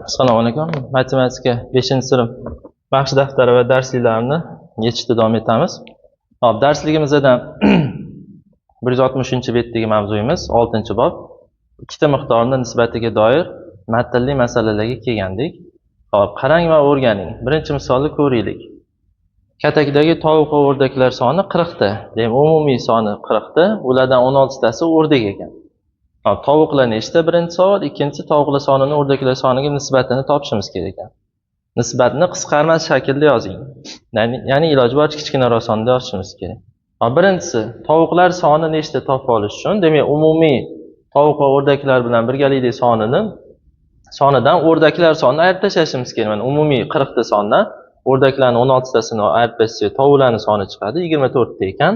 Assalomu alaykum. Matematika 5-sinf mashq daftari va darsliklarni yechishda davom etamiz. Hop, darsligimizda 160-betdagi mavzuyimiz 6-bob. Ikkita miqdorni nisbatiga doir matnli masalalarga kelgandik. Hop, qarang va o'rganing. Birinchi misolni ko'raylik. Katakdagi tovuq va o'rdaklar soni 40 ta. Demak, umumiy soni 40 ta, ulardan 16 tasi o'rdak ekan. Hop, tovuqlar nechta birinchi savol, ikkinchisi tovuqlar sonini o'rdaklar soniga nisbatini topishimiz kerak ekan. Nisbatni qisqarmas shaklda yozing. Ya'ni iloji boricha kichkinaroq sonda yozishimiz kerak. Hop, birinchisi tovuqlar soni nechta topib olish uchun, demak, umumiy tovuq va o'rdaklar bilan birgalikdagi sonidan o'rdaklar sonini ayirib tashlashimiz kerak. Mana umumiy 40 ta sondan o'rdaklarni 16 tasini ayirib tashlasak, tovuqlarning soni chiqadi 24 ta ekan.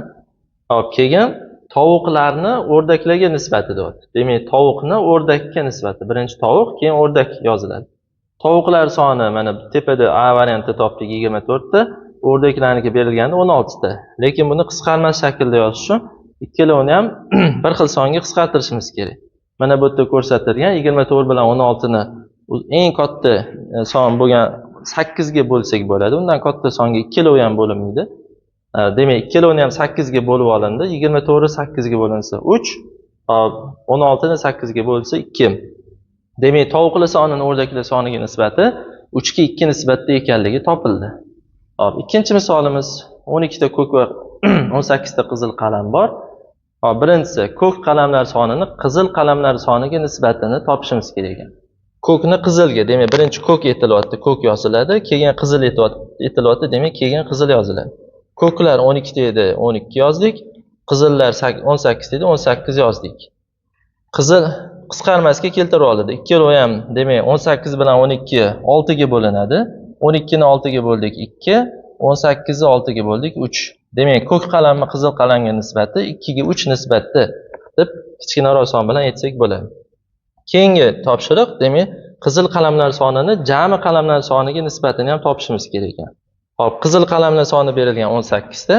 Hop, keyin tovuqlarni o'rdaklarga nisbati deyapti. Demak, tovuqni o'rdakka nisbati. Birinchi tovuq, keyin o'rdak yoziladi. Tovuqlar soni mana tepada A variantida topdik 24 ta, o'rdaklarniki berilganda 16 ta. Lekin buni qisqarmas shaklda yozish uchun ikkalovini ham bir xil songa qisqartirishimiz kerak. Mana bu yerda ko'rsatilgan 24 bilan 16 ni eng katta son bo'lgan 8 ga bo'lsak bo'ladi. Undan katta songa ikkalovi ham bo'linmaydi. Demak, ikkalovini ham 8 ga bo'lib olindi. 24 8 ga bo'linsa 3, hop, 16 ni 8 ga bo'lsa 2. Demak, tovuqlar sonini o'rdaklar soniga nisbati 3 ga 2 nisbatda ekanligi topildi. Hop, ikkinchi misolimiz 12 ta ko'k va 18 ta qizil qalam bor. Hop, birinchisi ko'k qalamlar sonini qizil qalamlar soniga nisbatini topishimiz kerak ekan. Ko'kni qizilga, demak, birinchi ko'k aytilyapti, ko'k yoziladi, keyin qizil aytilyapti, demak, keyin qizil yoziladi. Ko'klar 12 ta edi, 12 yozdik. Qizillar 18 edi, 18 yozdik. Qizil qisqarmasga keltirib oladi. Ikkalovi ham, demak, 18 bilan 12 6 ga bo'linadi. 12 ni 6 ga bo'ldik 2, 18 ni 6 ga bo'ldik 3. Demak, ko'k qalamni qizil qalamga nisbati 2 ga 3 nisbatda deb kichkinaroq son bilan aytsak bo'ladi. Keyingi topshiriq, demak, qizil qalamlar sonini jami qalamlar soniga nisbatini ham topishimiz kerak ekan. Hop, qizil qalamlar soni berilgan 18 ta,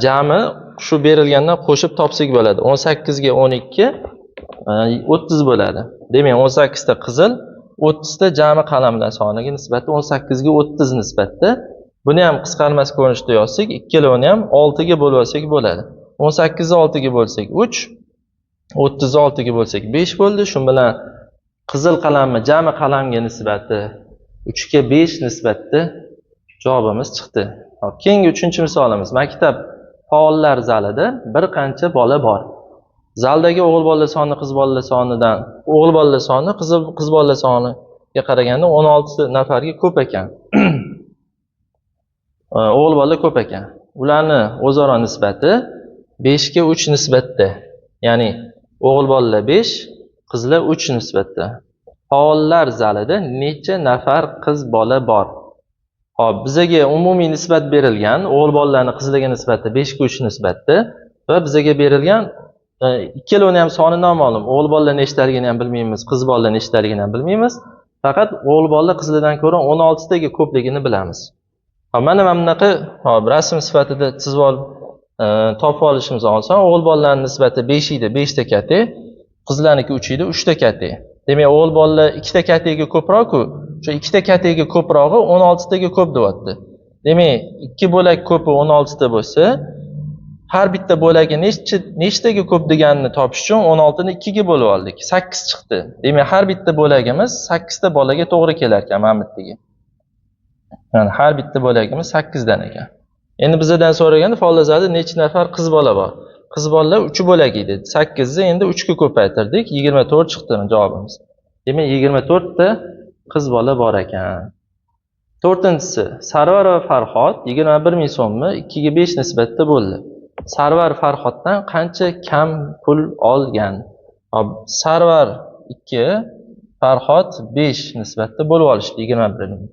jami shu berilgandan qo'shib topsak bo'ladi. 18 ga 12 30 bo'ladi. Demak, 18 ta qizil, 30 ta jami qalamlar soniga nisbati 18 ga 30 nisbatda. Buni ham qisqarmas ko'rinishda yozsak, ikkalovini ham 6 ga bo'lib olsak bo'ladi. 18 ni 6 ga bo'lsak 3, 30 ni 6 ga bo'lsak 5 bo'ldi. Shu bilan qizil qalamni jami qalamga nisbati 3 ga 5 nisbatda javobimiz chiqdi. Hop, keyingi uchinchi misolimiz. Maktab faollar zalida bir qancha bola bor. Zaldagi o'g'il bolalar soni qiz bolalar sonidan, o'g'il bolalar soni qiz bolalar soniga qaraganda 16 nafarga ko'p ekan. O'g'il bolalar ko'p ekan. Ularni o'zaro nisbati 5 ga 3 nisbatda. Ya'ni o'g'il bolalar 5, qizlar 3 nisbatda. Faollar zalida necha nafar qiz bola bor? Hop, bizaga umumiy nisbat berilgan, o'g'il bolalarning qizlarga nisbati 5 ga 3 nisbatda va bizaga berilgan ikkalovini ham soni noma'lum. O'g'il bolalar nechtaligini ham bilmaymiz, qiz bolalar nechtaligini ham bilmaymiz. Faqat o'g'il bolalar qizlardan ko'ra 16 taga ko'pligini bilamiz. Hop, mana bunaqa, hop, rasm sifatida chizib olib, topib olishimiz oson. O'g'il bolalarning nisbati 5 edi, 5 ta katak, qizlarniki 3 edi, 3 ta katak. Demak, o'g'il bolalar 2 ta kataga ko'proq-ku, o'sha 2 ta kataga ko'prog'i 16 taga ko'p deyapti. Demak, 2 bo'lak ko'pi 16 ta bo'lsa, har bitta bo'lagi nechtaga ko'p deganini topish uchun 16 ni 2 ga bo'lib oldik. 8 chiqdi. Demak, har bitta bo'lagimiz 8 ta bolaga to'g'ri kelar ekan mana bu yerdagi. Ya'ni har bitta bo'lagimiz 8 dan ekan. Endi bizdan so'raganda faollar zalida necha nafar qiz bola bor? Qiz bolalar 3 bo'lak edi. 8 ni endi 3 ga ko'paytirdik, 24 chiqdi javobimiz. Demak, 24 ta qiz bola bor ekan. To'rtinchisi, Sarvar va Farhod 21 ming so'mni 2 ga 5 nisbatda bo'ldi. Sarvar Farhoddan qancha kam pul olgan? Hop, Sarvar 2, Farhod 5 nisbatda bo'lib olishdi 21 ming.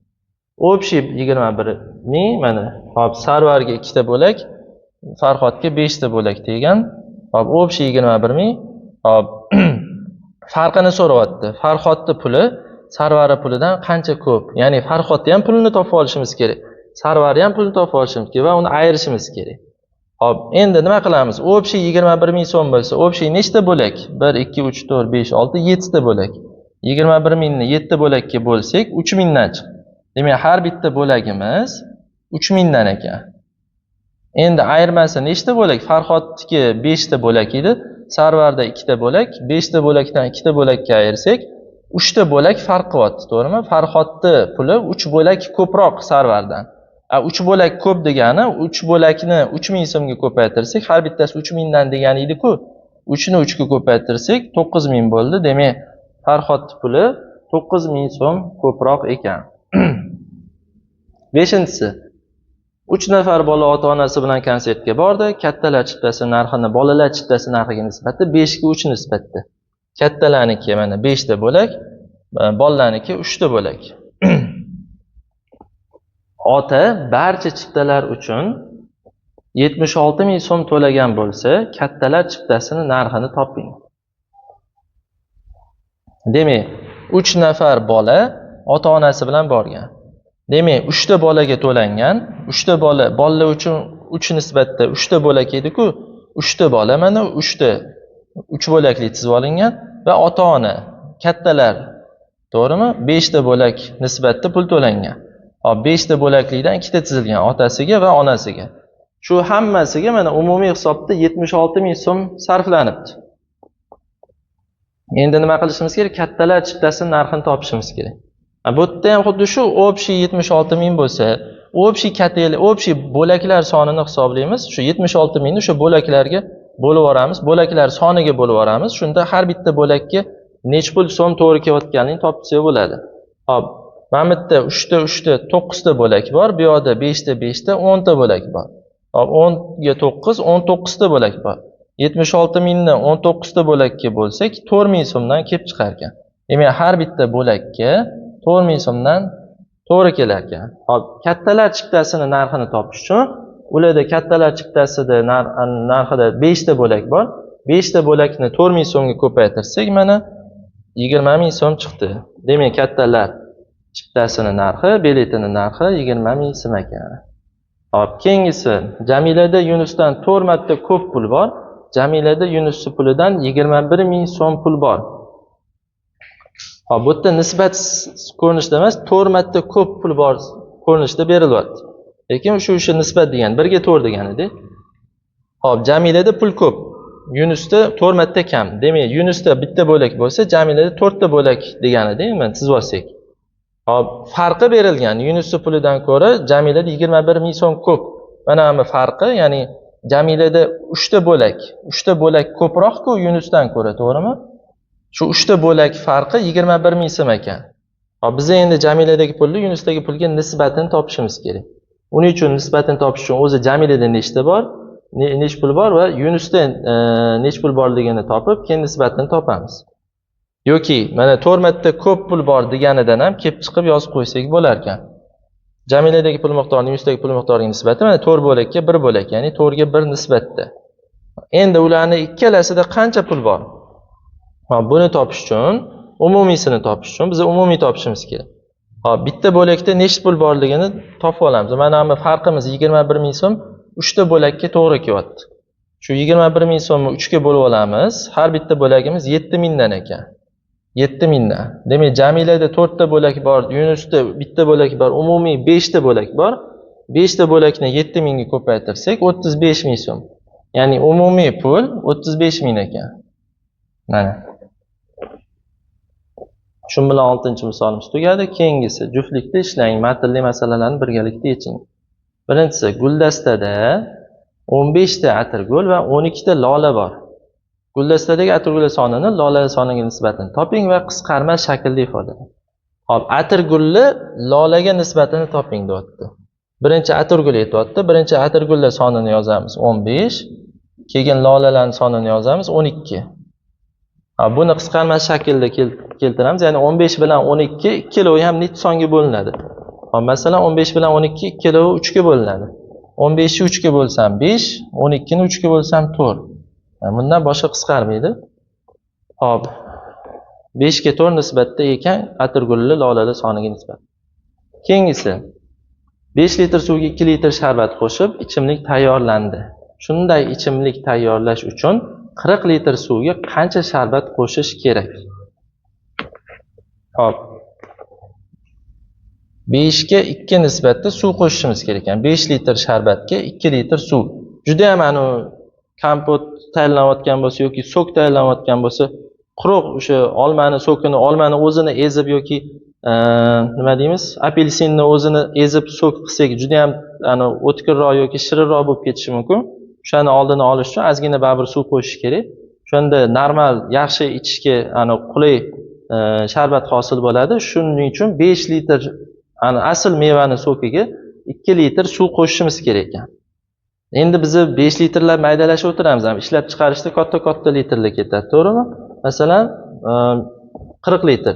Общий 21 ming mana. Hop, Sarvarga 2 ta bo'lak, Farhodga 5 ta bo'lak degan. Hop, общий 21 ming. Hop, farqini so'rayapti. Farhodning puli Sarvarning pulidan qancha ko'p? Ya'ni Farhodni ham pulini topib olishimiz kerak. Sarvarni ham pulini topib olishimiz kerak va uni ayirishimiz kerak. Hop, endi nima qilamiz? Общий 21 ming so'm bo'lsa, общий nechta bo'lak? 1, 2, 3, 4, 5, 6, 7 ta bo'lak. 21 mingni 7 bo'lakka bo'lsak, 3 mingdan chiqdi. Demak, har bitta bo'lagimiz 3 mingdan ekan. Endi ayirmasi nechta bo'lak? Farhodniki 5 ta bo'lak edi, Sarvarda 2 ta bo'lak. 5 ta bo'lakdan 2 ta bo'lakka ayirsak, 3 ta bo'lak farq qilyapti, to'g'rimi? Farhodni puli 3 bo'lak ko'proq Sarvardan. 3 bo'lak ko'p degani 3 bo'lakni 3 ming so'mga ko'paytirsak, har bittasi 3 mingdan degani edi-ku. 3 ni 3 ga ko'paytirsak 9 ming bo'ldi. Demak, Farhodning puli 9 ming so'm ko'proq ekan. 5-inchisi. 3 nafar bola ota-onasi bilan konsertga bordi. Kattalar chiptasi narxini bolalar chiptasi narxiga nisbati 5 ga 3 nisbatda. Kattalarniki mana 5 ta bo'lak, bolalarniki 3 ta bo'lak. Ota barcha chiptalar uchun 76 ming so'm to'lagan bo'lsa, kattalar chiptasini narxini toping. Demak, 3 nafar bola ota-onasi bilan borgan. Demak, 3 ta bolaga to'langan, 3 ta bola, bolalar uchun 3 nisbatda 3 ta bo'lak edi-ku. 3 ta bola mana 3 ta 3 bo'lakli tizib olingan va ota-ona, kattalar, to'g'rimi? 5 ta bo'lak nisbatda pul to'langan. Hop, 5 ta bo'laklikdan 2 ta tizilgan otasiga va onasiga. Shu hammasiga mana umumiy hisobda 76 ming so'm sarflanibdi. Endi nima qilishimiz kerak? Kattalar chiptasini narxini topishimiz kerak. Bu yerda ham xuddi shu общий 76 ming bo'lsa, общий kattalar, общий bo'laklar sonini hisoblaymiz. Shu 76 mingni o'sha bo'laklarga bo'lib yuboramiz, bo'laklar soniga bo'lib yuboramiz. Shunda har bitta bo'lakka necha pul so'm to'g'ri kelayotganini topsa bo'ladi. Hop, mana bu yerda 3 ta 3 ta 9 ta bo'lak bor, bu yoqda 5 ta 5 ta 10 ta bo'lak bor. Hop, 10 ga 9, 19 ta bo'lak bor. 76 mingni 19 ta bo'lakka bo'lsak, 4 ming so'mdan kelib chiqar ekan. Demak, har bitta bo'lakka 4 ming so'mdan to'g'ri kelar ekan. Hop, kattalar chiptasini narxini topish uchun ularda kattalar chiptasida narxida 5 ta bo'lak bor. 5 ta bo'lakni 4 ming so'mga ko'paytirsak, mana 20 ming so'm chiqdi. Demak, kattalar chiptasini narxi, biletini narxi 20 ming so'm ekan. Hop, keyingisi Jamilada Yunusdan 4 marta ko'p pul bor. Jamilada Yunusning pulidan 21 ming so'm pul bor. Hop, bu yerda nisbat ko'rinishda emas, 4 marta ko'p pul bor ko'rinishda berilyapti. Lekin o'sha nisbat degan 1 ga 4 degan edi. Hop, Jamilada pul ko'p, Yunusda 4 marta kam. Demak, Yunusda bitta bo'lak bo'lsa, Jamilada 4 ta bo'lak deganida, mana tizib olsak. Hop, farqi berilgan. Yunusning pulidan ko'ra Jamilada 21 ming so'm ko'p. Mana bu farqi, ya'ni Jamilada 3 ta bo'lak, 3 ta bo'lak ko'proq-ku Yunusdan ko'ra, to'g'rimi? Shu 3 ta bo'lak farqi 21 ming so'm ekan. Hop, biz endi Jamiladagi pulni Yunusdagi pulga nisbatini topishimiz kerak. Uning uchun nisbatini topish uchun o'zi Jamilada nechta bor, nech pul bor va Yunusda nech pul borligini topib, keyin nisbatini topamiz. Yoki mana 4 marta ko'p pul bor deganidan ham kelib chiqib yozib qo'ysak bo'lar ekan. Jamiladagi pul miqdorini Yunusdagi pul miqdoriga nisbati mana 4 bo'lakka 1 bo'lak, ya'ni 4 ga 1 nisbatda. Endi ularning ikkalasida qancha pul bor? Hop, buni topish uchun, umumiysini topish uchun biz umumiy topishimiz kerak. Hop, bitta bo'lakda nechta pul borligini topib olamiz. Mana bu farqimiz 21 ming so'm 3 ta bo'lakka to'g'ri kelyapti. Shu 21 ming so'mni 3 ga bo'lib olamiz. Har bitta bo'lagimiz 7 mingdan ekan. 7 mingdan. Demak, Jamilada 4 ta bo'lak bor, Yunusda bitta bo'lak bor, umumiy 5 ta bo'lak bor. 5 ta bo'lakni 7 mingga ko'paytirsak 35 ming so'm. Ya'ni umumiy pul 35 ming ekan. Mana. Shu bilan 6-misolimiz tugadi. Keyingisi juftlikda ishlang, matnli masalalarni birgalikda yeching. Birinchisi, guldastada 15 ta atirgul va 12 ta lola bor. Guldastadagi atirgullar sonini lolalar soniga nisbatini toping va qisqarma shaklda ifodalang. Hop, atirgulni lolaga nisbatini toping deyapti. Birinchi atirgul aytyapti. Birinchi atirgullar sonini yozamiz 15, keyin lolalarning sonini yozamiz 12. Ha, buni qisqarma shaklda keltiramiz. Ya'ni 15 bilan 12 ikkalovi ham necha songa bo'linadi? Hop, masalan 15 bilan 12 ikkalovi 3 ga bo'linadi. 15 ni 3 ga bo'lsam 5, 12 ni 3 ga bo'lsam 4. Bundan boshqa qisqarmaydi. Hop. 5 ga 4 nisbatda ekan atirgulli lolalar soniga nisbat. Keyingisi 5 litr suvga 2 litr sharbat qo'shib ichimlik tayyorlandi. Shunday ichimlik tayyorlash uchun 40 litr suvga qancha sharbat qo'shish kerak? Hop. 5 ga 2 nisbatda suv qo'shishimiz kerak ekan. 5 litr sharbatga 2 litr suv. Juda ham anu kompot tayyorlanayotgan bo'lsa yoki sok tayyorlanayotgan bo'lsa, quruq o'sha olmani sokini, olmani o'zini ezib yoki nima deymiz, apelsinni o'zini ezib sok qilsak, juda ham anu o'tkirroq yoki shirinroq bo'lib ketishi mumkin. O'shani oldini olish uchun ozgina baribir suv qo'shish kerak. Shunda normal, yaxshi ichishga anu qulay sharbat hosil bo'ladi. Shuning uchun 5 litr asl mevani sokiga 2 litr suv qo'shishimiz kerak ekan. Endi biz 5 litrlab maydalashib o'tiramiz, ham ishlab chiqarishda katta-katta litrlar ketadi, to'g'rimi? Masalan, 40 litr.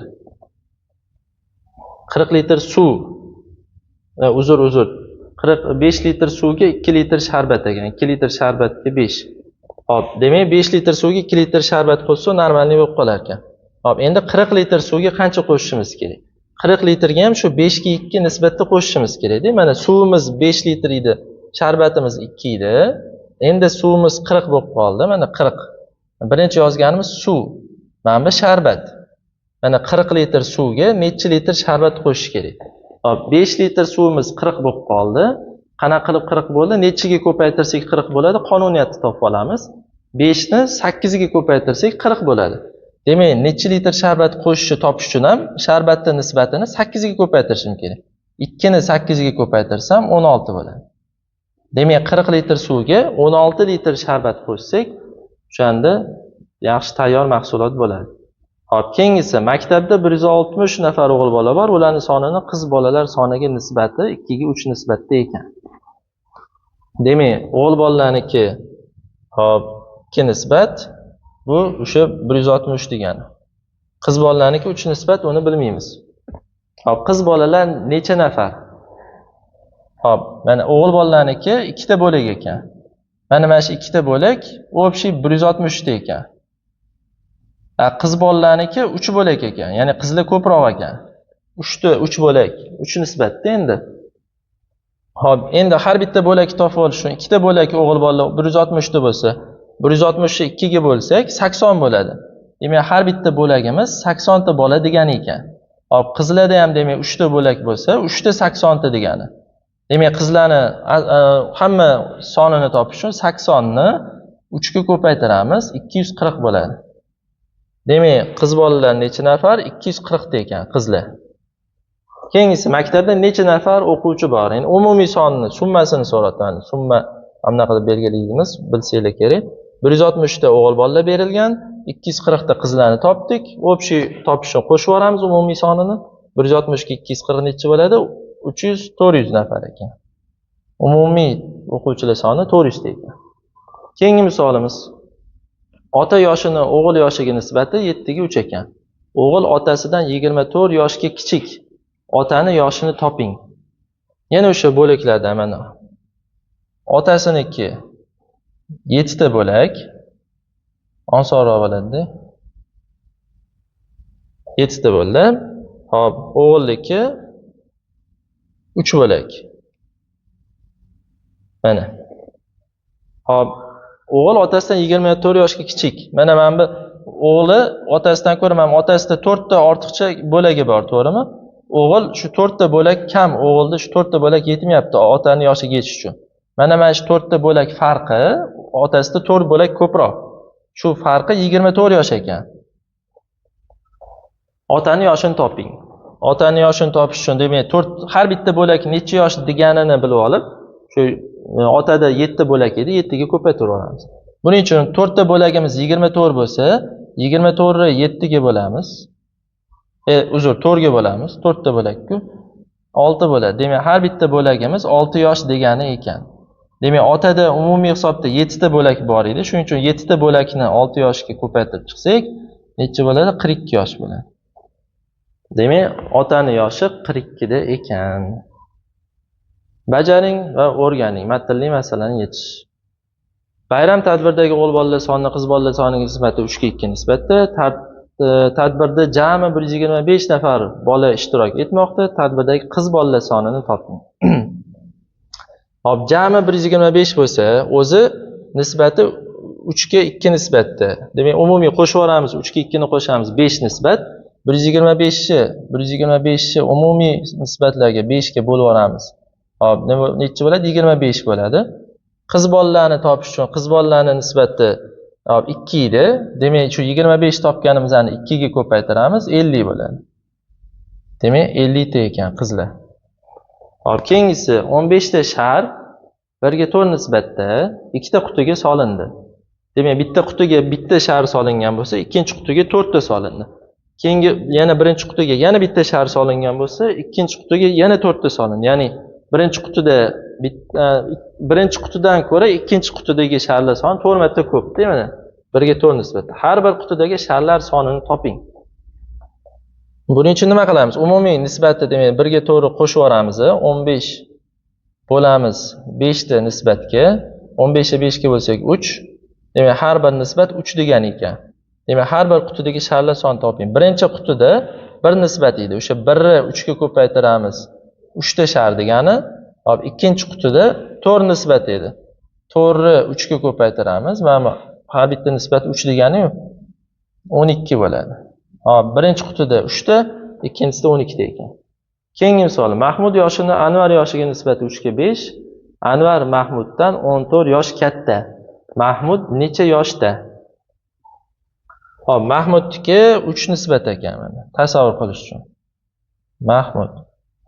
40 litr suv. Uzr. 45 litr suvga 2 litr sharbat ekan. 2 litr sharbatga 5. Hop, demak 5 litr suvga 2 litr sharbat qo'shsa normalniy bo'lib qolar ekan. Hop, endi 40 litr suvga qancha qo'shishimiz kerak? 40 litrga ham shu 5 ga 2 nisbatda qo'shishimiz kerak-da. Mana suvimiz 5 litr edi, sharbatimiz 2 edi. Endi suvimiz 40 bo'lib qoldi. Mana 40. Birinchi yozganimiz suv. Mana bu sharbat. Mana 40 litr suvga necha litr sharbat qo'shish kerak? Hop, 5 litr suvimiz 40 bo'lib qoldi. Qanaqa qilib 40 bo'ldi? Nechiga ko'paytirsak 40 bo'ladi? Qonuniyatni topib olamiz. 5 ni 8 ga ko'paytirsak 40 bo'ladi. Demak, necha litr sharbat qo'shishni topish uchun ham sharbatning nisbatini 8 ga ko'paytirishim kerak. 2 ni 8 ga ko'paytirsam 16 bo'ladi. Demak, 40 litr suvga 16 litr sharbat qo'shsak, o'shanda yaxshi tayyor mahsulot bo'ladi. Hop, keyingisi maktabda 160 nafar o'g'il bola bor, ularning sonini qiz bolalar soniga nisbati 2 ga 3 nisbatda ekan. Demak, o'g'il bolalarniki hop 2 nisbat, bu o'sha 160 degani. Qiz bolalarniki 3 nisbat, uni bilmaymiz. Hop, qiz bolalar necha nafar? Hop, mana o'g'il bolalarniki 2 ta bo'lak ekan. Mana shu 2 ta bo'lak общий 160 ta ekan. Qiz bolalarniki 3 bo'lak ekan, ya'ni qizlar ko'proq ekan. 3 ta 3 bo'lak, 3 nisbatda endi. Hop, endi har bitta bo'lakni topib olish uchun 2 ta bo'lak o'g'il bolalar 160 ta bo'lsa, 160 ni 2 ga bo'lsak 80 bo'ladi. Demak, har bitta bo'lagimiz 80 ta bola degani ekan. Hop, qizlarda ham demak 3 ta bo'lak bo'lsa, 3 ta 80 ta degani. Demak, qizlarni hamma sonini topish uchun 80 ni 3 ga ko'paytiramiz, 240 bo'ladi. Demak, qiz bolalar necha nafar? 240 ta ekan qizlar. Keyingisi maktabda necha nafar o'quvchi bor? Endi umumiy sonni, summasini so'rayapti. Summa bunaqa deb belgilaymiz, bilsanglar kerak. 160 ta o'g'il bolalar berilgan, 240 ta qizlarni topdik. Общий topishni qo'shib yuboramiz umumiy sonini. 160 ga 240 necha bo'ladi? 300, 400 nafar ekan. Umumiy o'quvchilar soni 400 ta ekan. Keyingi misolimiz. Ota yoshini o'g'il yoshiga nisbati 7 ga 3 ekan. O'g'il otasidan 24 yoshga kichik. Otani yoshini toping. Yana o'sha bo'laklardan mana. Otasiniki 7 ta bo'lak. Osonroq bo'ladi-da. 7 ta bo'ldi. Hop, o'g'ilniki 3 bo'lak. Mana. Hop, o'g'il otasidan 24 yoshga kichik. Mana bu o'g'li otasidan ko'ra mana otasida 4 ta ortiqcha bo'lagi bor, to'g'rimi? O'g'il shu 4 ta bo'lak kam, o'g'ilda shu 4 ta bo'lak yetmayapti otani yoshiga yetish uchun. Mana shu 4 ta bo'lak farqi, otasida 4 bo'lak ko'proq. Shu farqi 24 yosh ekan. Otani yoshini toping. Otani yoshini topish uchun demak 4 har bitta bo'lak necha yosh deganini bilib olib, shu otada 7 ta bo'lak edi, 7 ga ko'paytirib olamiz. Buning uchun 4 ta bo'lagimiz 24 bo'lsa, 24 ni 7 ga bo'lamiz. Uzr, 4 ga bo'lamiz. 4 ta bo'lak-ku 6 bo'ladi. Demak, har bitta bo'lagimiz 6 yosh degani ekan. Demak, otada umumiy hisobda 7 ta bo'lak bor edi. Shuning uchun 7 ta bo'lakni 6 yoshga ko'paytirib chiqsak, necha bo'ladi? 42 yosh bo'ladi. Demak, otani yoshi 42 da ekan. Bajaring va o'rganing matnli masalani yechish. Bayram tadbirdagi o'g'il bolalar soni qiz bolalar soniga nisbati 3 ga 2 nisbatda. Tadbirda jami 125 nafar bola ishtirok etmoqda. Tadbirdagi qiz bolalar sonini toping. Hop, jami 125 bo'lsa, o'zi nisbati 3 ga 2 nisbatda. Demak, umumiy qo'shib yuboramiz, 3 ga 2 ni qo'shamiz, 5 nisbat. 125ni 125ni umumiy nisbatlarga 5 ga bo'lib yuboramiz. Hop, necha bo'ladi? 25 bo'ladi. Qiz bolalarni topish uchun qiz bolalarning nisbati hop 2 edi. Demak, shu 25 topganimizni 2 ga ko'paytiramiz, 50 bo'ladi. Demak, 50 ta ekan qizlar. Hop, keyingisi 15 ta shar 1 ga 4 nisbatda ikkita qutiga solindi. Demak, bitta qutiga bitta shar solingan bo'lsa, ikkinchi qutiga 4 ta solindi. Keyingi yana birinchi qutiga yana bitta shar solingan bo'lsa, ikkinchi qutiga yana 4 ta solindi. Ya'ni birinchi qutida birinchi qutidan ko'ra ikkinchi qutidagi sharlar soni 4 marta ko'p, mana 1 ga 4 nisbatda. Har bir qutidagi sharlar sonini toping. Buning uchun nima qilamiz? Umumiy nisbatda demak 1 ga 4 qo'shib yuboramiz. 15 bo'lamiz 5 ta nisbatga. 15 ga 5 ga bo'lsak 3. Demak, har bir nisbat 3 degani ekan. Demak, har bir qutidagi sharlar sonini toping. Birinchi qutida bir nisbat edi. O'sha 1 ni 3 ga ko'paytiramiz. 3 ta shar degani. Hop, ikkinchi qutida 4 nisbat edi. 4 ni 3 ga ko'paytiramiz. Mana har bitta nisbat 3 degani-yu 12 bo'ladi. Hop, birinchi qutida 3 ta, ikkinchisida 12 ta ekan. Keyingi misol, Mahmud yoshini Anvar yoshiga nisbati 3 ga 5. Anvar Mahmuddan 14 yosh katta. Mahmud necha yoshda? Hop, Mahmudniki 3 nisbat ekan mana. Tasavvur qilish uchun. Mahmud.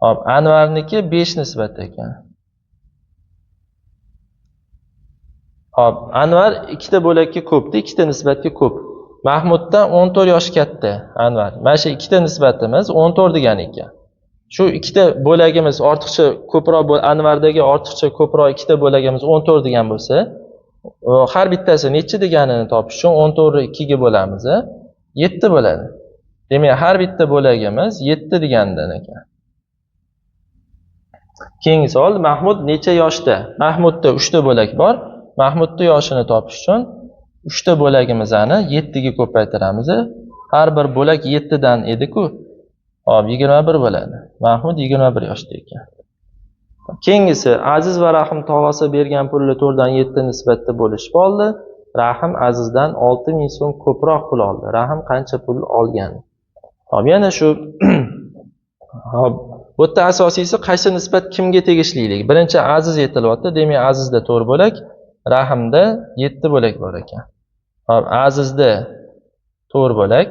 Hop, Anvarniki 5 nisbat ekan. Hop, Anvar ikkita bo'lakka ko'pdi, ikkita nisbatga ko'p. Mahmuddan 14 yosh katta Anvar. Mana shu ikkita nisbatimiz 14 degani ekan. Shu ikkita bo'lagimiz ortiqcha ko'proq Anvardagi ortiqcha ko'proq ikkita bo'lagimiz 14 degan bo'lsa, har bittasi necha deganini topish uchun 14 ni 2 ga bo'lamiz, 7 bo'ladi. Demak, har bitta bo'lagimiz 7 degandan ekan. Keyingi savol, Mahmud necha yoshda? Mahmudda 3 ta bo'lak bor. Mahmudning yoshini topish uchun 3 ta bo'lagimizni 7 ga ko'paytiramiz. Har bir bo'lak 7 dan edi-ku. Hop, 21 bo'ladi. Mahmud 21 yoshda ekan. Keyingisi, Aziz va Rahim tog'asi bergan pulni 4 dan 7 nisbatda bo'lishib oldi. Rahim Azizdan 6000 so'm ko'proq pul oldi. Rahim qancha pul olgan? Hop, yana shu hop, bu yerda asosiysi qaysi nisbat kimga tegishliligi. Birinchi Aziz aytilyapti. Demak, Azizda 4 bo'lak, Rahimda 7 bo'lak bor ekan. Hop, Azizda 4 bo'lak.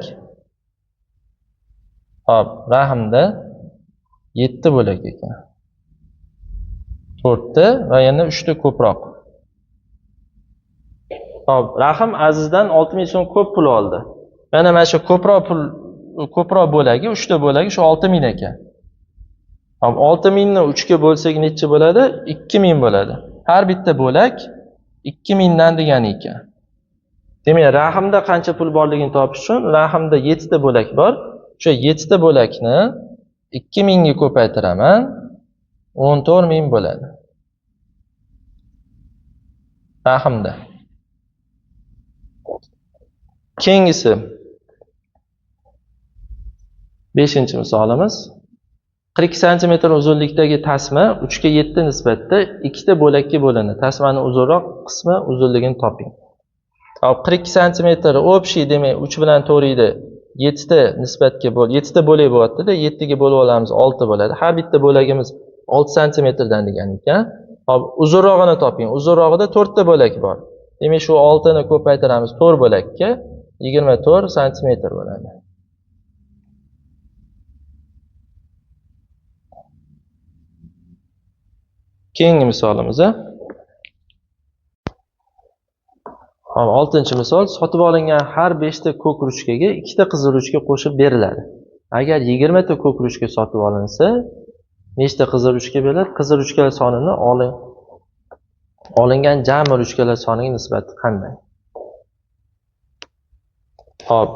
Hop, Rahimda 7 bo'lak ekan. 4 ta va yana 3 ta ko'proq. Hop, Rahim Azizdan 6000 so'm ko'p pul oldi. Mana shu ko'proq pul, ko'proq bo'lagi, 3 ta bo'lagi shu 6000 ekan. Hop, 6000 ni 3 ga bo'lsak necha bo'ladi? 2000 bo'ladi. Har bitta bo'lak 2000 dan degani ekan. Demak, Rahimda qancha pul borligini topish uchun Rahimda 7 ta bo'lak bor. O'sha 7 ta bo'lakni 2000 ga ko'paytiraman, 14000 bo'ladi. Rahimda. Keyingisi 5-misolimiz. 42 santimetr uzunlikdagi tasma 3 ga 7 nisbatda ikkita bo'lakka bo'lindi. Tasmaning uzunroq qismi uzunligini toping. Hop, 42 santimetr общий demak 3 bilan 4 edi. 7 ta nisbatga bo'l, 7 ta bo'lak bo'lyapti-da, 7 ga bo'lib olamiz, 6 bo'ladi. Har bitta bo'lagimiz 6 santimetrdan degan ekan. Hop, uzunrog'ini toping. Uzunrog'ida 4 ta bo'lak bor. Demak, shu 6 ni ko'paytiramiz 4 bo'lakka, 24 santimetr bo'ladi. Keyingi misolimiz. Hop, 6-misol, sotib olingan har 5 ta ko'k ruchkaga 2 ta qizil ruchka qo'shib beriladi. Agar 20 ta ko'k ruchka sotib olinsa, nechta qizil ruchka beriladi? Qizil ruchkalar sonini olingan jami ruchkalar soniga nisbati qanday? Hop,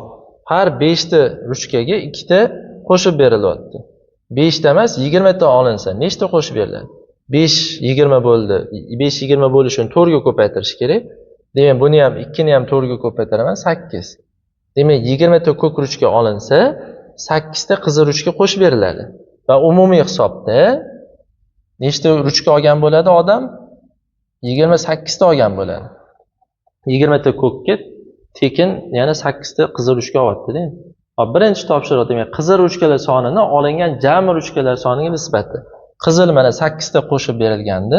har 5 ta ruchkaga 2 ta qo'shib berilyapti. 5 ta emas, 20 ta olinsa, nechta qo'shib beriladi? 5 20 bo'ldi. 5 20 bo'lishini 4 ga ko'paytirish kerak. Demak, buni ham 2 ni ham 4 ga ko'paytiraman, 8. Demak, 20 ta ko'k ruchka olinsa, 8 ta qizil ruchka qo'shib beriladi. Va umumiy hisobda nechta ruchka olgan bo'ladi odam? 28 ta olgan bo'ladi. 20 ta ko'kka tekin yana 8 ta qizil ruchka olyapti-da. Hop, birinchi topshiriq, demak, qizil ruchkalar sonini olingan jami ruchkalar soniga nisbati. Qizil mana 8 ta qo'shib berilgandi.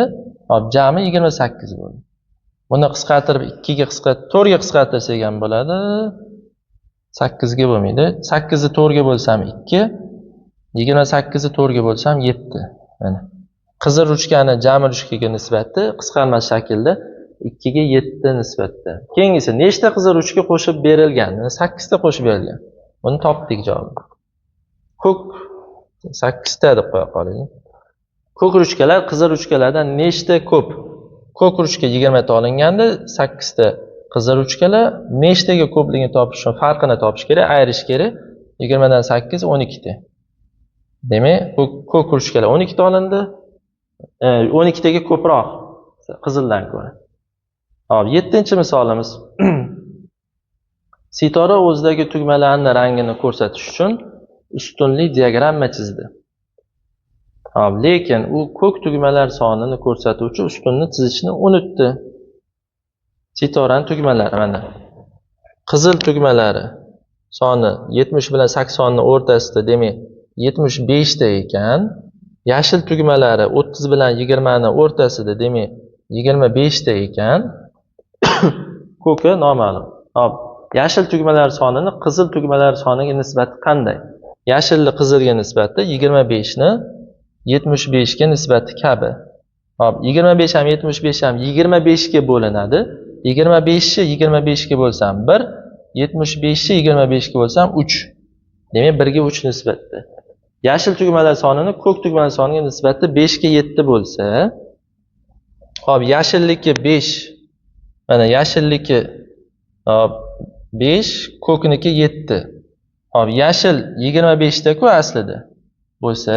Hop, jami 28 bo'ldi. Buni qisqartirib 2 ga 4 ga qisqartirsak ham bo'ladi. 8 ga bo'lmaydi. 8 ni 4 ga bo'lsam 2, 28 ni 4 ga bo'lsam 7. Mana qizil ruchkani jami ruchkaga nisbati qisqarma shaklda 2 ga 7 nisbatda. Keyingisi nechta qizil ruchka qo'shib berilgan? 8 ta qo'shib berilgan. Buni topdik javobini. Ko'k 8 ta deb qo'ya qolaylik. Ko'k ruchkalar qizil ruchkalardan nechta ko'p? Ko'k ruchka 20 ta olingandi, 8 ta qizil ruchkalar nechtaga ko'pligini topish uchun farqini topish kerak, ayirish kerak. 20 dan 8 12 ta. Demak, ko'k ruchkalar 12 ta olindi. 12 taga ko'proq qizildan ko'ra. Hop, 7-misolimiz. Sitora o'zidagi tugmalarning rangini ko'rsatish uchun ustunli diagramma chizdi. Hop, lekin u ko'k tugmalar sonini ko'rsatuvchi ustunni chizishni unutdi. Sitoraning tugmalari mana. Qizil tugmalari soni 70 bilan 80 ning o'rtasida, demak 75 ta ekan. Yashil tugmalari 30 bilan 20 ning o'rtasida, demak 25 ta ekan. Ko'ki noma'lum. Hop, yashil tugmalar sonini qizil tugmalar soniga nisbati qanday? Yashilni qizilga nisbati 25 ni 75 ga nisbati kabi. Hop, 25 ham 75 ham 25 ga bo'linadi. 25 ni 25 ga bo'lsam 1, 75 ni 25 ga bo'lsam 3. Demak 1 ga 3 nisbatda. Yashil tugmalar sonini ko'k tugmalar soniga nisbati 5 ga 7 bo'lsa, hop, yashilliki 5, mana yashilliki hop 5, ko'kniki 7. Hop, yashil 25 ta ku aslida bo'lsa,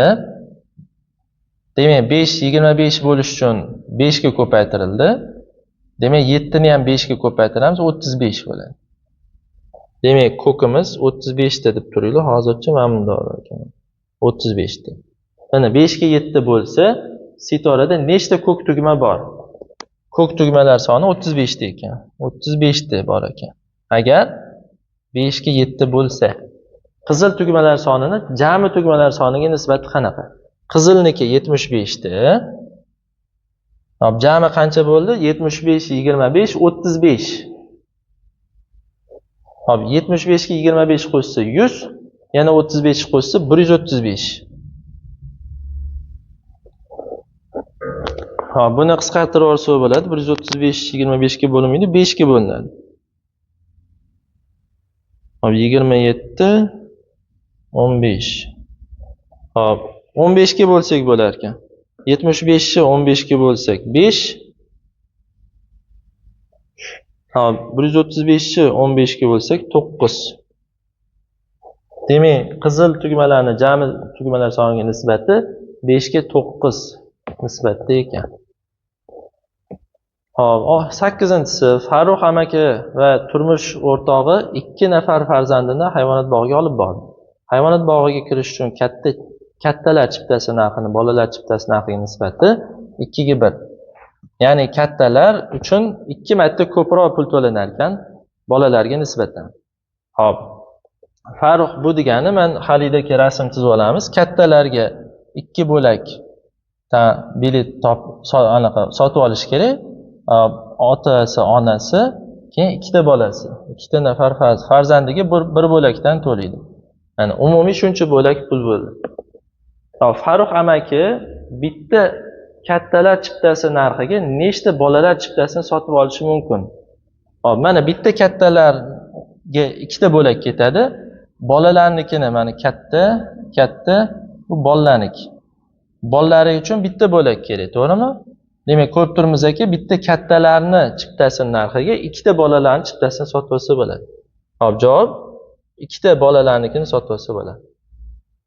demak 5 25 bo'lish uchun 5 ga ko'paytirildi. Demak 7 ni ham 5 ga ko'paytiramiz, 35 bo'ladi. Demak ko'kimiz 35 ta deb turinglar, hozircha mana bundoq ekan. 35 ta. Mana 5 ga 7 bo'lsa, sitorada nechta ko'k tugma bor? Ko'k tugmalar soni 35 ta ekan. 35 ta bor ekan. Agar 5 ga 7 bo'lsa, qizil tugmalar sonini jami tugmalar soniga nisbati qanaqa? Qizilniki 75 ta. Hop, jami qancha bo'ldi? 75 25 35. Hop, 75 ga 25 qo'shsa 100, yana 35 qo'shsa 135. Hop, buni qisqartirib olsa bo'ladi. 135 25 ga bo'linmaydi, 5 ga bo'linadi. Hop, 27 15. Hop, 15 ga bo'lsak bo'lar ekan. 75 ni 15 ga bo'lsak 5. Hop, 135 ni 15 ga bo'lsak 9. Demak, qizil tugmalarni jami tugmalar soniga nisbati 5 ga 9 nisbatda ekan. Hop, 8-chisi Farruh amaki va turmush o'rtog'i 2 nafar farzandini hayvonot bog'iga olib bordi. Hayvonot bog'iga kirish uchun kattalar chiptasi narxini bolalar chiptasi narxiga nisbati 2 ga 1. Ya'ni kattalar uchun 2 marta ko'proq pul to'lanar ekan bolalarga nisbatan. Hop. Farruh bu degani, men halidagi rasm chizib olamiz. Kattalarga 2 bo'lak bilet sotib olish kerak. Otasi, onasi, keyin 2 ta bolasi, 2 ta nafar farzandiga bir bo'lakdan to'laydi. Ya'ni umumiy shuncha bo'lak pul bo'ldi. Farruh amaki bitta kattalar chiptasi narxiga nechta bolalar chiptasini sotib olishi mumkin? Hop, mana bitta kattalarga 2 ta bo'lak ketadi. Bolalarnikini mana katta, katta, bu bolalarniki. Bolalari uchun bitta bo'lak kerak, to'g'rimi? Demak, ko'rib turibmiz-ki, bitta kattalarni chiptasini narxiga 2 ta bolalarni chiptasini sotib olsa bo'ladi. Hop, javob 2 ta bolalarnikini sotib olsa bo'ladi.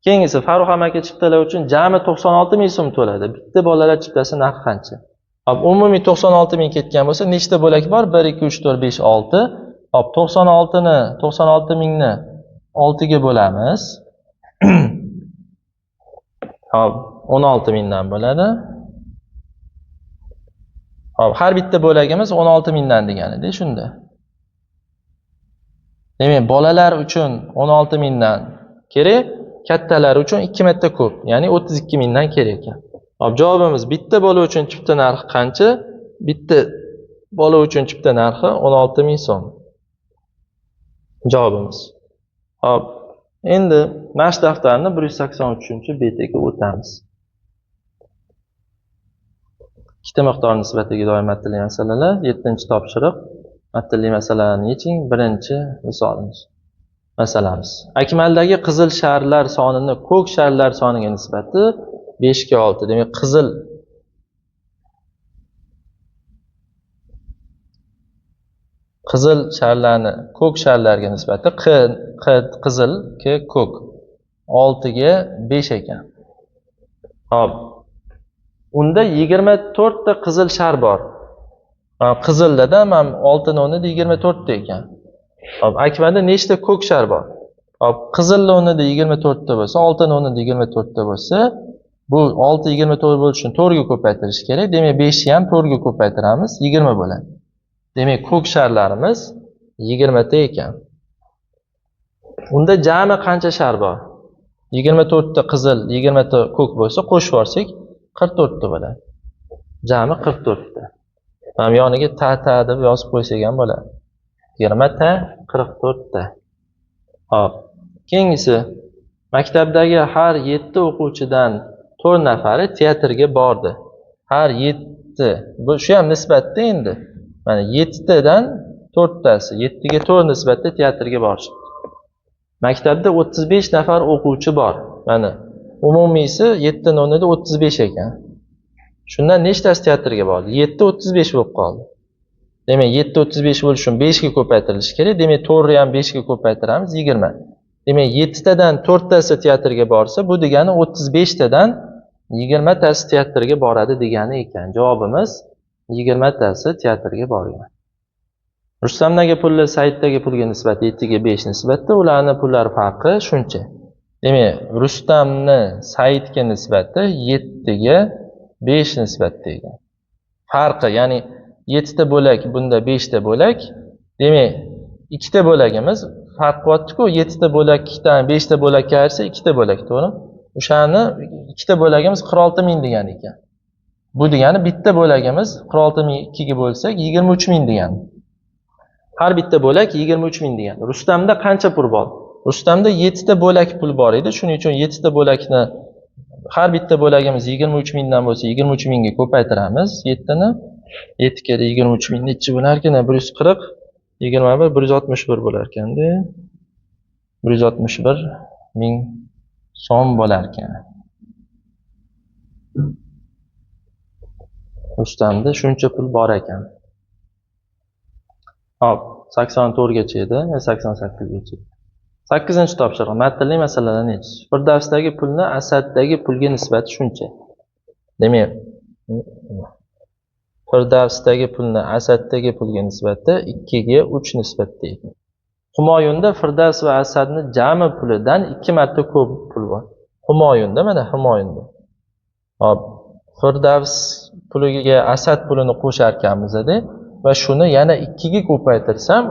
Keyingisi Farruh amaki chiptalar uchun jami 96 ming so'm to'ladi. Bitta bolalar chiptasi narxi qancha? Hop, umumiy 96 ming ketgan bo'lsa, nechta bo'lak bor? 1 2 3 4 5 6. Hop, 96 ni 96 mingni 6 ga bo'lamiz. Hop, 16 mingdan bo'ladi. Hop, har bitta bo'lagimiz 16 mingdan deganida shunda. Demak, bolalar uchun 16 mingdan kerak, kattalar uchun 2 marta ko'p, ya'ni 32 mingdan kerak ekan. Hop, javobimiz bitta bola uchun chipta narxi qancha? Bitta bola uchun chipta narxi 16 ming so'm. Javobimiz. Hop, endi mashq daftarini 183-betiga o'tamiz. Ikkita miqdor nisbatiga doir matnli masalalar, 7-topshiriq. Matnli masalalarni yeching. Birinchi misolimiz. Masalamiz. Akmaldagi qizil sharlar sonini ko'k sharlar soniga nisbati 5 ga 6. Demak, qizil sharlarni ko'k sharlarga nisbati q qizil, k ko'k 6 ga 5 ekan. Hop. Unda 24 ta qizil shar bor. Qizilda ham 6 ni o'rnida 24 ta ekan. Hop, Akmalda nechta ko'k shar bor? Hop, qizilni o'rnida 24 ta bo'lsa, 6 ni o'rnida 24 ta bo'lsa, bu 6 24 bo'lishi uchun 4 ga ko'paytirish kerak. Demak, 5 ni ham 4 ga ko'paytiramiz, 20 bo'ladi. Demak, ko'k sharlarimiz 20 ta ekan. Unda jami qancha shar bor? 24 ta qizil, 20 ta ko'k bo'lsa, qo'shib olsak 44 ta bo'ladi. Jami 44 ta. Mana yoniga ta ta deb yozib qo'ysak ham bo'ladi. 20 ta 44 ta. Hop. Keyingisi, maktabdagi har 7 o'quvchidan 4 nafari teatrga bordi. Har 7, bu shu ham nisbatda endi. Mana 7 tadan 4 tasi, 7 ga 4 nisbatda teatrga borishdi. Maktabda 35 nafar o'quvchi bor. Mana umumiysi 7 ning o'rnida 35 ekan. Shundan nechtasi teatrga bordi? 7 35 bo'lib qoldi. Demak, 7 35 bo'lishi uchun 5 ga ko'paytirilishi kerak. Demak, 4 ni ham 5 ga ko'paytiramiz, 20. Demak, 7 tadan 4 tasi teatrga borsa, bu degani 35 tadan 20 tasi teatrga boradi degani ekan. Javobimiz 20 tasi teatrga borgan. Rustamdagi pulli Saiddagi pulga nisbati 7 ga 5 nisbatda, ularning pullari farqi shuncha. Demak, Rustamni Saidga nisbati 7 ga 5 nisbatda ekan. Farqi, ya'ni 7 ta bo'lak, bunda 5 ta bo'lak. Demak, 2 ta bo'lagimiz farq qilyapti-ku, 7 ta bo'lakdan 5 ta bo'lakka ayirsa 2 ta bo'lak, to'g'rimi? O'shani 2 ta bo'lagimiz 46 ming degani ekan. Bu degani bitta bo'lagimiz 46 ming 2 ga bo'lsak 23 ming degani. Har bitta bo'lak 23 ming degani. Rustamda qancha pul bor? Rustamda 7 ta bo'lak pul bor edi. Shuning uchun 7 ta bo'lakni har bitta bo'lagimiz 23 mingdan bo'lsa 23 mingga ko'paytiramiz. 7 ni 7 kere 23 ming nechi bo'lar ekan? 140 21 161 bo'lar ekanda. 161 ming so'm bo'lar ekan. Rustamda shuncha pul bor ekan. Hop, 84 gacha edi, 88 gacha. 8-topshiriq, matnli masalalarni yechish. Firdavsdagi pulni Asaddagi pulga nisbati shuncha. Demak, Firdavsdagi pulni Asaddagi pulga nisbati 2 ga 3 nisbatda ekan. Humoyunda Firdavs va Asadni jami pulidan 2 marta ko'p pul bor. Humoyunda, mana Humoyunda. Hop, Firdavs puliga Asad pulini qo'shar ekanmiz-da va shuni yana 2 ga ko'paytirsam,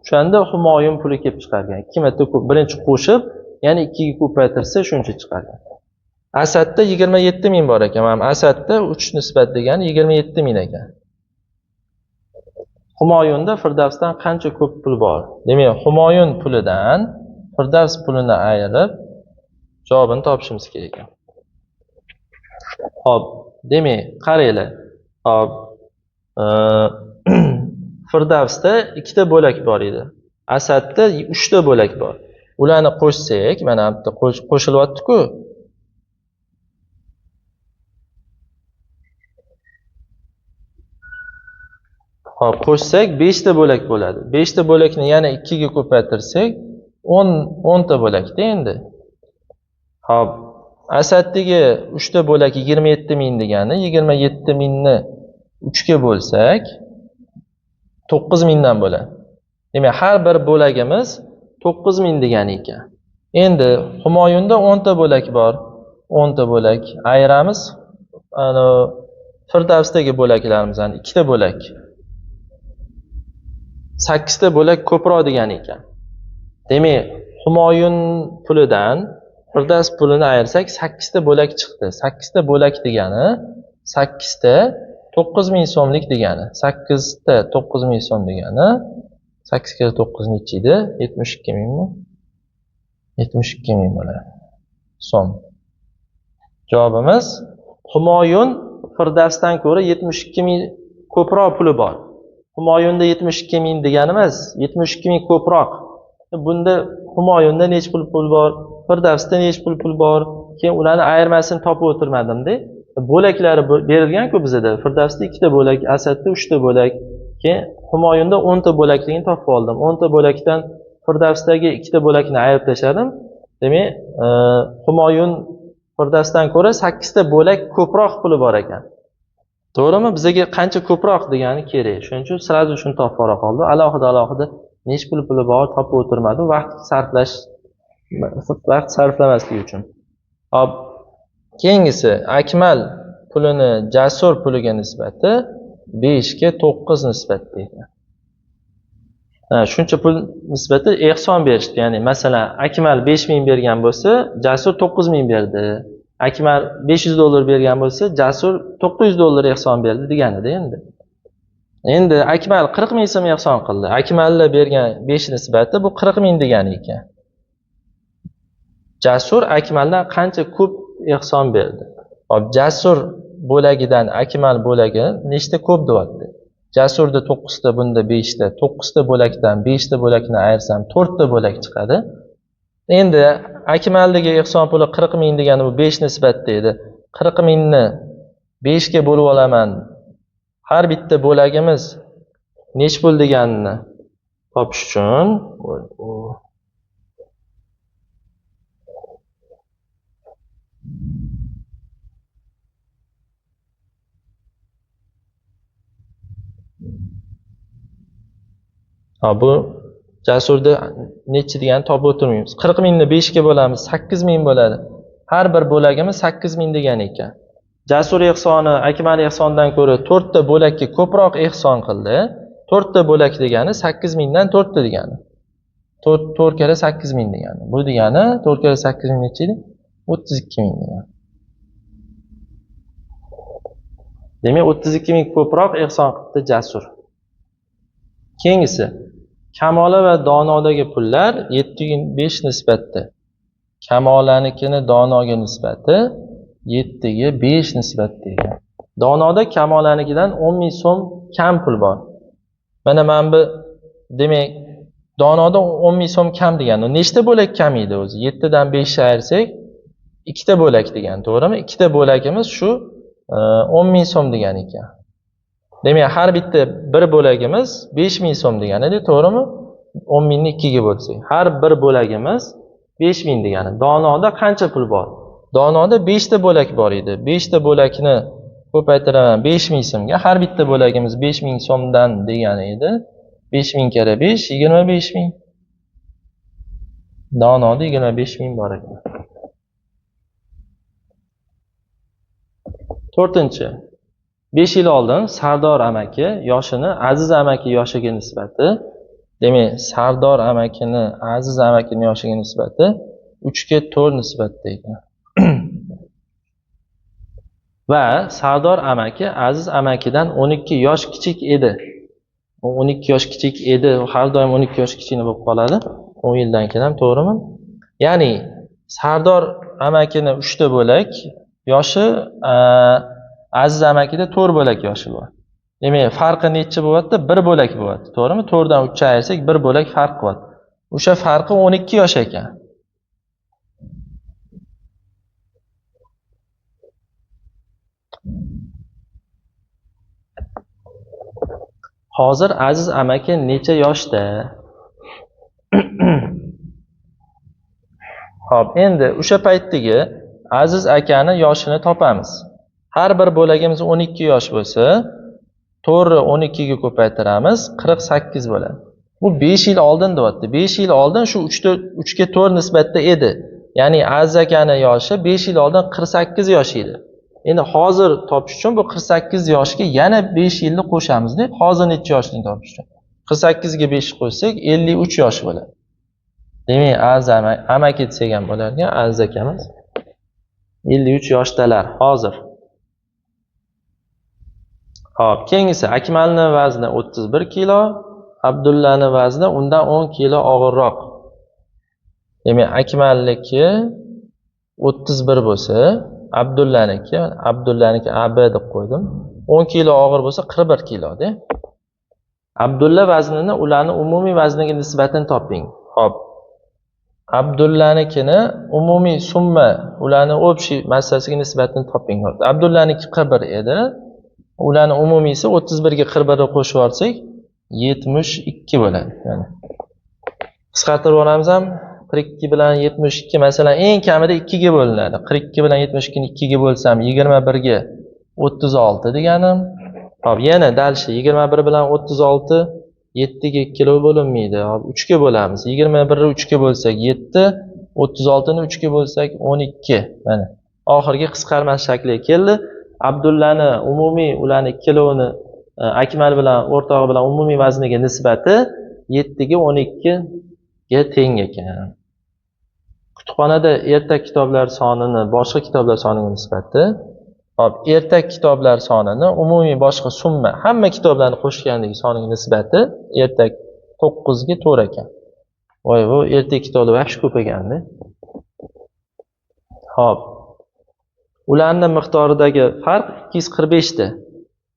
o'shanda Humoyun puli kelib chiqargan. 2 marta ko'p, birinchi qo'shib, yana 2 ga ko'paytirsa shuncha chiqargan. Asadda 27 ming bor ekan. Mana Asadda 3 nisbat degani 27 ming ekan. Humoyunda Firdavsdan qancha ko'p pul bor? Demak, Humoyun pulidan Firdavs pulini ayirib javobini topishimiz kerak ekan. Xo'p, demak, qaranglar. Xo'p, Firdavsda 2 ta bo'lak bor edi. Asadda 3 ta bo'lak bor. Ularni qo'shsak, mana bu yerda qo'shilyapti-ku. Xo'p, qo'shsak 5 ta bo'lak bo'ladi. 5 ta bo'lakni yana 2 ga ko'paytirsak 10 ta bo'lakda endi. Xo'p, Asaddagi 3 ta bo'lak 27 ming degani 27 mingni 3 ga bo'lsak 9 mingdan bo'ladi. Demak, har bir bo'lagimiz 9 ming degani ekan. Endi Humoyunda 10 ta bo'lak bor. 10 ta bo'lak ayiramiz. Ana Firdavsdagi bo'laklarimizni 2 ta bo'lak. 8 ta bo'lak ko'proq degani ekan. Demak, Humoyun pulidan Firdavs pulini ayirsak 8 ta bo'lak chiqdi. 8 ta bo'lak degani 8 ta 9000 so'mlik degani. 8 ta 9000 so'm degani 8 kere 9 necha edi? 72 mingmi? 72 ming bo'ladi. So'm. Javobimiz Humoyun Firdavsdan ko'ra 72 ming ko'proq puli bor. Humoyunda 72 ming degani emas, 72 ming ko'proq. Bunda Humoyunda necha pul bor, Firdavsda necha pul bor, keyin ularni ayirmasini topib o'tirmadim-da. Bo'laklari berilgan-ku bizada. Firdavsda 2 ta bo'lak, Asadda 3 ta bo'lak, keyin Humoyunda 10 ta bo'lakligini topib oldim. 10 ta bo'lakdan Firdavsdagi 2 ta bo'lakni ayirib tashladim. Demak, Humoyun Firdavsdan ko'ra 8 ta bo'lak ko'proq puli bor ekan. To'g'rimi? Bizga qancha ko'proq degani kerak. Shuning uchun sразу shuni topib ora qoldi. Alohida necha puli bor topib o'tirmadim, vaqt sarflamaslik uchun. Hop, keyingisi Akmal pulini Jasur puliga nisbati 5 ga 9 nisbatda ekan. Shuncha pul nisbati ehson berishdi. Ya'ni masalan, Akmal 5000 bergan bo'lsa, Jasur 9000 berdi. Akmal $500 bergan bo'lsa, Jasur $900 ehson berdi deganida endi. Endi Akmal 40 ming so'm ehson qildi. Akmalga bergan 5 nisbati bu 40 ming degani ekan. Jasur Akmaldan qancha ko'p ehson berdi? Hop, Jasur bo'lagidan Akmal bo'lagi nechta ko'p deyapti? Jasurda 9 ta, bunda 5 ta. 9 ta bo'lakdan 5 ta bo'lakni ayirsam 4 ta bo'lak chiqadi. Endi Akmaldagi ehson puli 40 ming degani bu 5 nisbatda edi. 40 mingni 5 ga bo'lib olaman. Har bitta bo'lagimiz nech pul deganini topish uchun bu Jasurda nechi degani topib o'tirmaymiz. 40 mingni 5 ga bo'lamiz, 8 ming bo'ladi. Har bir bo'lagimiz 8 ming degan ekan. Jasur ehsoni Akmal ehsondan ko'ra 4 ta bo'lakka ko'proq ehson qildi. 4 ta bo'lak degani 8 mingdan 4 ta degani. 4 karra 8 ming degani. Bu degani 4 karra 8 ming necha edi? 32 ming degani. Demak, 32 ming ko'proq ehson qildi Jasur. Keyingisi Kamola va Donodagi pullar 7.5 nisbatda. Kamolanikini Donoga nisbati 7ga 5 nisbatda ekan. Donoda Kamolanikidan 10 ming so'm kam pul bor. Mana bu demak Donoda 10 ming so'm kam degani. Nechta bo'lak kam edi o'zi? 7 dan 5 ni ayirsak 2 ta bo'lak degan, to'g'rimi? 2 ta bo'lagimiz shu 10 ming so'm degan ekan. Demak, har bitta bir bo'lagimiz 5 ming so'm degani, to'g'rimi? 10 mingni 2 ga bo'lsak, har bir bo'lagimiz 5 ming degani. Donoda qancha pul bor? Donoda 5 ta bo'lak bor edi. 5 ta bo'lakni ko'paytiraman 5 ming so'mga. Har bitta bo'lagimiz 5 ming so'mdan degani edi. 5 ming karra 5, 25 ming. Donoda 25 ming bor ekan. 4. 5 yil oldin Sardor amaki yoshini Aziz amaki yoshiga nisbati, demak, Sardor amakini Aziz amakini yoshiga nisbati 3 ga 4 nisbatda ekan. Va Sardor amaki Aziz amakidan 12 yosh kichik edi. 12 yosh kichik edi, har doim 12 yosh kichkina bo'lib qoladi. 10 yildan keyin ham, to'g'rimi? Ya'ni Sardor amakini 3 ta bo'lak yoshi, Aziz amakida 4 bo'lak yoshi bor. Demak, farqi necha bo'lyapti? 1 bo'lak bo'lyapti, to'g'rimi? 4 dan 3 ni ayirsak 1 bo'lak farq bo'lyapti. O'sha farqi 12 yosh ekan. Hozir Aziz amaki necha yoshda? Xo'p, endi o'sha paytdagi Aziz akani yoshini topamiz. Har bir bo'lagimiz 12 yosh bo'lsa, 4 ni 12 ga ko'paytiramiz, 48 bo'ladi. Bu 5 yil oldin deyapti. 5 yil oldin shu 3 ga 4 nisbatda edi. Ya'ni Aziz akani yoshi 5 yil oldin 48 yosh edi. Endi hozir topish uchun bu 48 yoshga yana 5 yilni qo'shamiz deb, hozir necha yoshni topish uchun? 48 ga 5 qo'shsak 53 yosh bo'ladi. Demak, Azza amaki desak ham bo'lar ekan, Azza akamiz 53 yoshdalar hozir. Xo'p, keyingisi Akmalning vazni 31 kilo, Abdullaning vazni undan 10 kilo og'irroq. Demak, Akmalniki 31 bo'lsa, Abdullaniki AB deb qo'ydim. 10 kilo og'ir bo'lsa 41 kilo-da. Abdulla vaznini ularni umumiy vazniga nisbatini toping. Xo'p. Abdullanikini umumiy summa, ularni общий massasiga nisbatini toping. Abdullaniki 41 edi. Ularni umumiysi 31 ga 41 ni qo'shib olsak 72 bo'ladi. Ya'ni qisqartirib olamiz ham 42 bilan 72, masalan, eng kamida 2 ga bo'linadi. 42 bilan 72 ni 2 ga bo'lsam 21 ga 36 deganim. Hop, yana дальше 21 bilan 36 7 ga 2 bo'linmaydi. Hop, 3 ga bo'lamiz. 21 ni 3 ga bo'lsak 7, 36 ni 3 ga bo'lsak 12. Mana oxirgi qisqarma shakliga keldi. Abdullani umumiy ularni ikkalovini Akmal bilan o'rtog'i bilan umumiy vazniga nisbati 7 ga 12 ga teng ekan. Kutubxonada ertak kitoblar sonini boshqa kitoblar soniga nisbati. Hop, ertak kitoblar sonini umumiy boshqa summa, hamma kitoblarni qo'shgandagi soniga nisbati ertak 9 ga 4 ekan. Voy, bu ertak kitoblar vahshiy ko'p ekanda. Hop. Ularning miqdoridagi farq 245 ta.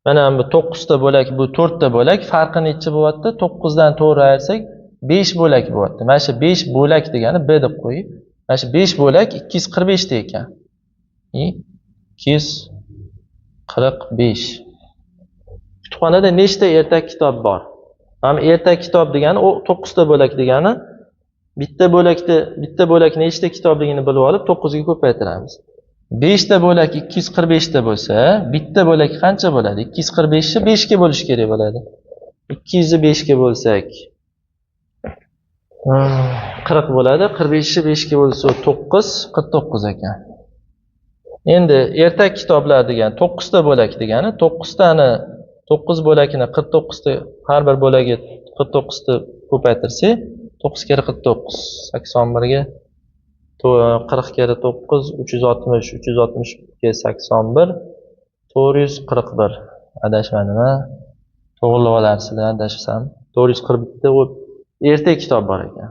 Mana bu 9 ta bo'lak, bu 4 ta bo'lak, farqi necha bo'lyapti? 9 dan 4 ayirsak 5 bo'lak bo'lyapti. Mana shu 5 bo'lak degani B deb qo'ying. Mana shu 5 bo'lak 245 ta ekan. 245. Kutubxonada nechta ertak kitob bor? Mana ertak kitob degani u 9 ta bo'lak degani, bitta bo'lakda bitta bo'lak nechta kitobligini bilib olib 9 ga ko'paytiramiz. 5 ta bo'lak 245 ta bo'lsa, bitta bo'lak qancha bo'ladi? 245 ni 5 ga bo'lish kerak bo'ladi. 200 ni 5 ga bo'lsak 40 bo'ladi. 45 ni 5 ga bo'lsa 9, 49 ekan. Endi ertak kitoblar degan 9 ta bo'lak degani 9 tani 9 bo'lakini 49 ta, har bir bo'lagi 49 ta ko'paytirsak 9 kere 49 81 ga 40 kere 9 360, 360 ga 81 441. Adashmadim ha? To'g'rilab olasizlar adashsam. 441 ta ertak kitob bor ekan.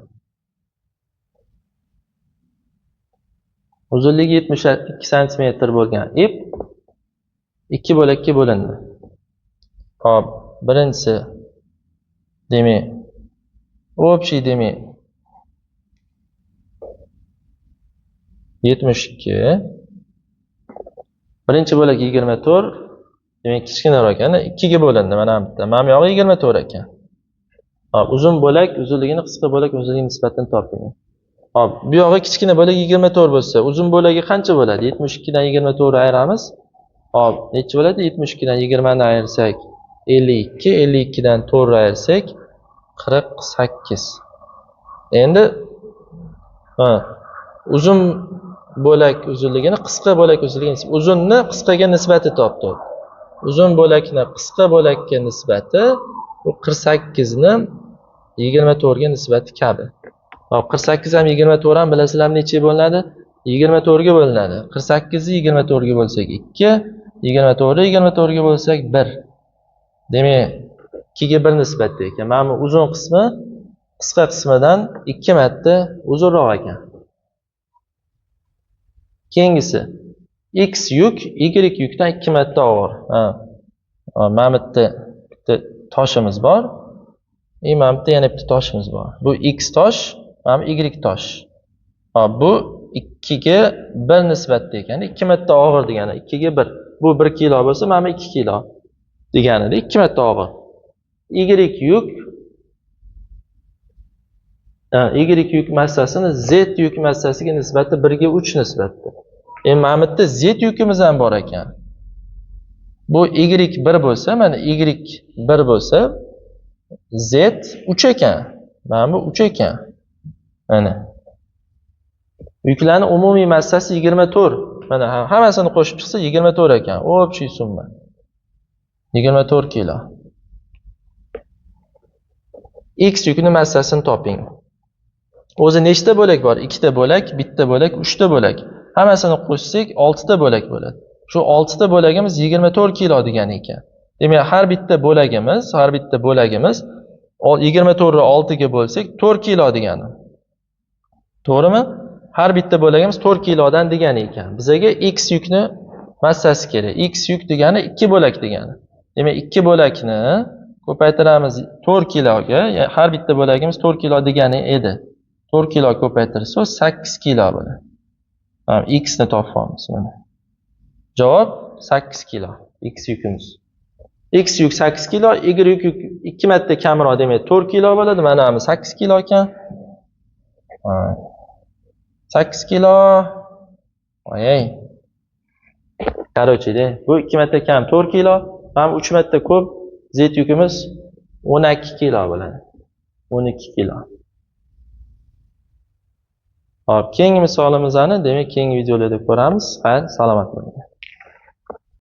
Uzunligi 72 santimetr bo'lgan ip 2 bo'lakka bo'lindi. Hop, birinchisi demak, общий demak 72. Birinchi bo'lak 24, demak kichkinaroq ekan, 2 ga bo'lindi mana bu yerda. Mana bu yog'i 24 ekan. Hop, uzun bo'lak uzunligini qisqa bo'lak uzunligiga nisbatini toping. Hop, bu yog'i kichkina bo'lak 24 bo'lsa, uzun bo'lagi qancha bo'ladi? 72 dan 24 ayiramiz. Hop, necha bo'ladi? 72 dan 20 ni ayirsak 52, 52 dan 4 ayirsak 48. Endi ha, uzun bo'lak uzunligini qisqa bo'lak uzunligiga, uzunni qisqaga nisbati topdi. Uzun bo'lakni qisqa bo'lakka nisbati bu 48 ni 24 ga nisbati kabi. Hop, 48 ham 24 ham bilasizlar nechaga bo'linadi? 24 ga bo'linadi. 48 ni 24 ga bo'lsak 2, 24 ni 24 ga bo'lsak 1. Demak, 2 ga 1 nisbatda ekan. Mana bu uzun qismi qisqa qismidan 2 marta uzunroq ekan. Keyingisi X yuk Y yukdan 2 marta og'ir. Ha. Mana bu yerda bitta toshimiz bor. Mana bu yerda yana bitta toshimiz bor. Bu X tosh, mana bu Y tosh. Ha, bu 2 ga 1 nisbatda ekan. 2 marta og'ir degani 2 ga 1. Bu 1 kilo bo'lsa, mana bu 2 kilo deganida 2 marta og'ir. Y yuk Y yuk massasini Z yuk massasiga nisbati 1 ga 3 nisbatda. Endi mana bu yerda Z yukimiz ham bor ekan. Bu Y1 bo'lsa, mana Y1 bo'lsa, Z 3 ekan. Mana bu 3 ekan. Mana. Yuklarning umumiy massasi 24. Mana hammasini qo'shib chiqsa 24 ekan. Общий summa 24 kilo. X yukning massasini toping. O'zi nechta bo'lak bor? 2 ta bo'lak, bitta bo'lak, 3 ta bo'lak. Hammasini qo'shsak 6 ta bo'lak bo'ladi. Shu 6 ta bo'lagimiz 24 kilo degani ekan. Demak, har bitta bo'lagimiz 24 ni 6 ga bo'lsak 4 kilo degani. To'g'rimi? Har bitta bo'lagimiz 4 kilodan degani ekan. Bizaga x yukni massasi kerak. X yuk degani 2 bo'lak degani. Demak, 2 bo'lakni ko'paytiramiz 4 kiloga, har bitta bo'lagimiz 4 kilo degani edi. 4 kilo ko'paytirsa 8 kilo bo'ladi. X ni topamiz mana. Javob 8 kilo x yukimiz. X yuk 8 kilo, Y yuk 2 marta kamroq, demak 4 kilo bo'ladi. Mana bu 8 kilo ekan. 8 kilo. Voy. Короче, de, bu 2 marta kam 4 kilo, ham 3 marta ko'p Z yukimiz 12 kilo bo'ladi. 12 kilo. Hop, keyingi misolimizni, demak, keyingi videolarda ko'ramiz. Xayr, salomat bo'ling.